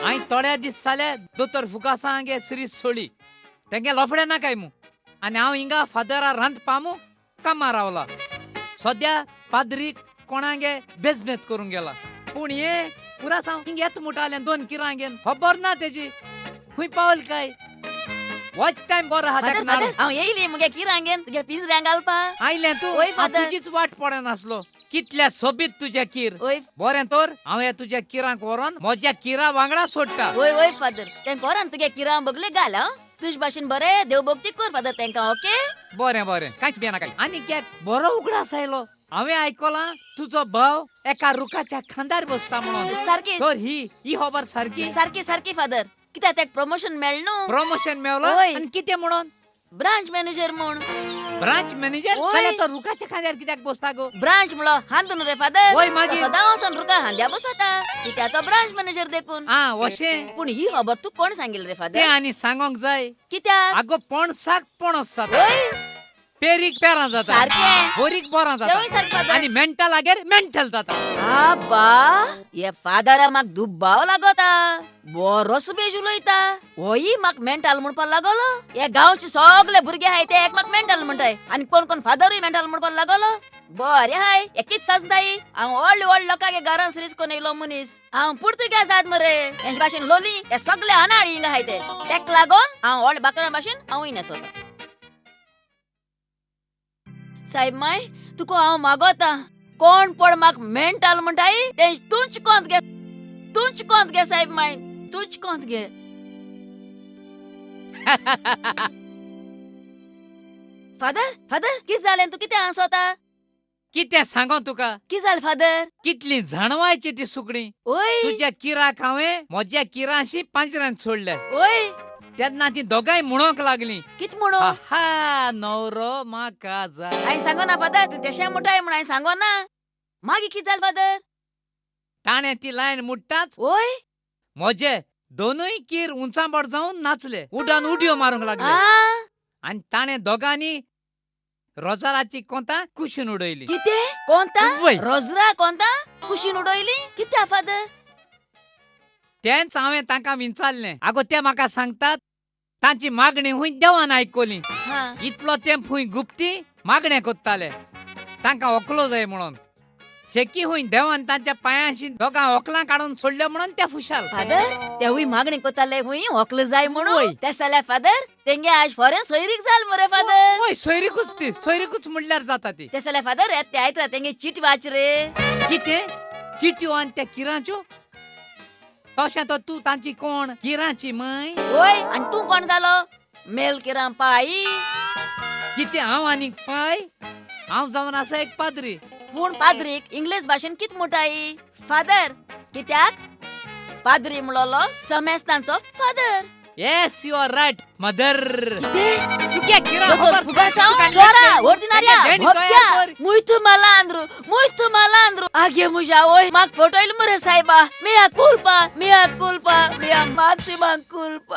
हांवें थोड्या दीस जाले दोतोर फुकासांगे सिरीज सोडली. तेंगे लोफडे नाकाय मू आनी हांव हिंगा फादरा रांदपा मू कामां रावला. सद्या पाद्री कोणागे बेजमेत करूंक गेला. पूण हे पुरासांव हिंग येत मुटालें दोन किरांगेन खबर ना तेजी खंय पावल काय. वॉच टायम बरो आहा फादर तेका फादर हांव येयली मुगे किरांगेन तुगे पिंजऱ्यां घालपा. आयलें तूं? वय, हांव फादर. तुजीच वाट पडनासलो. कितल्या सोबीत तुजें कीर. वय. बरें तर हांव हे तुज्या किरांक व्हरोन म्हज्या किरा वांगडा सोडटा. वय वय फादर, तेंका व्हरोन तुगे किरां बगले घाल. हां, तुज भाशेन बरें देवभक्ती कर फादर तेंका. ओके? बरें बरें, कांयच भियेनाका. आनी एक बरो उगडास आयलो. हांवें आयकलां तुजो भाव एका रुखाच्या खांदार बसता म्हणून. सारकी. तर ही ही खबर सारकी? सारकी सारकी फादर. कित्याक तेका प्रमोशन मेळ्ळें न्हू. प्रमोशन मेवलो? वय. आनी कितें म्हणून? ब्रांच मॅनेजर म्हूण. Branch manager? वय. जाल्यार तो रुखाच्या खांद्यार कित्याक बसता गो? ब्रांच म्हणलो हांद न्हू रे फादर. वय, मागीर? सदां वचोन रुखा खांद्या बसता. कित्याक तो ब्रांच मॅनेजर देखून. आं, अशें. पूण ही खबर तूं कोण सांगिल रे तें फादर? आनी सांगोंक जाय? कित्याक? आगो पणसाक पणस जाता, वय. पेरीक पेरां जाता, सारकें. बोरीक बोरां तेवूय जाता सारकें फादर. आनी मेंटलागेर मेंटल जाता. आबा, हे फादरा म्हाका दुब्बाव लागता. बरो सुबेज उलयता. होय म्हाका मेंटल म्हणपाक लागलो. हे गांवचे सगळे भुरगे आहाय ते एक म्हाका मेंटल म्हणटाय आनी कोण कोण फादरूय मेंटल म्हणपाक लागलो. बरें हाय, एकीच सांगताय हांव व्हडले व्हड लोकांगे घरान सिरीज करून येयलो मनीस. हांव पुर्तुगेज आहात मरे, हेंचे भाशेन लोली हे सगळे अनाडी हिंगा आहाय ते. तेका लागून हांव व्हडले बाकरां भाशेन हांवूय न्हेसोता. सायब माय, तुका हांव मागोता, कोण पळ म्हाका मेंटल म्हणटाय तें तूंच कोंत घे, तूंच कोंत घे सायब माय, तूंच कोंत घे. फादर फादर कितें जालें? तूं कितें हांसोता? कितें सांगो तुका? कितें जालें फादर? कितली जाणवायची ती सुकणी. ओय. तुज्या किराक हांवें म्हज्या किरांशी पांजऱ्यांत सोडले. ओय. तेन्ना ती दोगांय म्हणूंक लागली. कितें म्हणू? हा नवरो म्हाका जाय. हांवें सांगो ना फादर, तूं तेशें म्हणटाय म्हूण हांवें सांगो ना. मागीर कितें जालें फादर? ताणें ती लायन मुट्टाच ओय. म्हजे दोनूय कीर उंचांबड जावन नाचले, उडोन उडयो मारूंक लागले. आनी ताणें दोगांनी रोजाराची कोंता कुशीन उडयली. कितें? कोंता? वय. रोजरा कोंता कुशीन उडयली? कित्या फादर? तेंच हांवें तांकां विचारलें. आगो ते म्हाका सांगतात तांची मागणी हुंय देवान आयकली. इतलो तेंप हुंय गुप्ती मागणें करताले तांकां व्हंकलो जाय म्हणून. शेकी हुंय देवान तांच्या पांयांशी दोगां व्हंकलां काडून सोडले म्हणून ते फुशाल. फादर तेवूय मागणी करताले हुंय व्हंकल जाय म्हणून. वय. ते जाल्यार फादर तेंगे आज फोरेन सोयरीक जाल मरे फादर. वय, सोयरीकूच ती, सोयरीकूच म्हणल्यार जाता ती. ते जाल्यार फादर ते आयतरा तेंगे चीट वाच रे. कितें चिट्यो आनी त्या किरांच्यो? तशें तर तूं तांची कोण किरांची माय? वय, आनी तूं कोण जालो? मेल किरां पाय. कितें हांव आनीक पाय? हांव जावन आसा एक पाद्री. पूण पाद्रीक इंग्लीश भाशेन कितें म्हणटाय फादर? कित्याक पाद्री म्हणलो समेस्तांचो father. Yes, you are right mother. कितें? तुगे किरां दोतोर खबर फुगासांव, तुका चोरा, ऑर्डिनारिया, देणी भोपक्या, तयार कर. muito malandro, muito malandro. आगे मुझ्या आवय म्हाका फटयलें मरे सायबा. मिया कुल्पा, मिया कुल्पा, मिया माक्सिमा कुल्पा.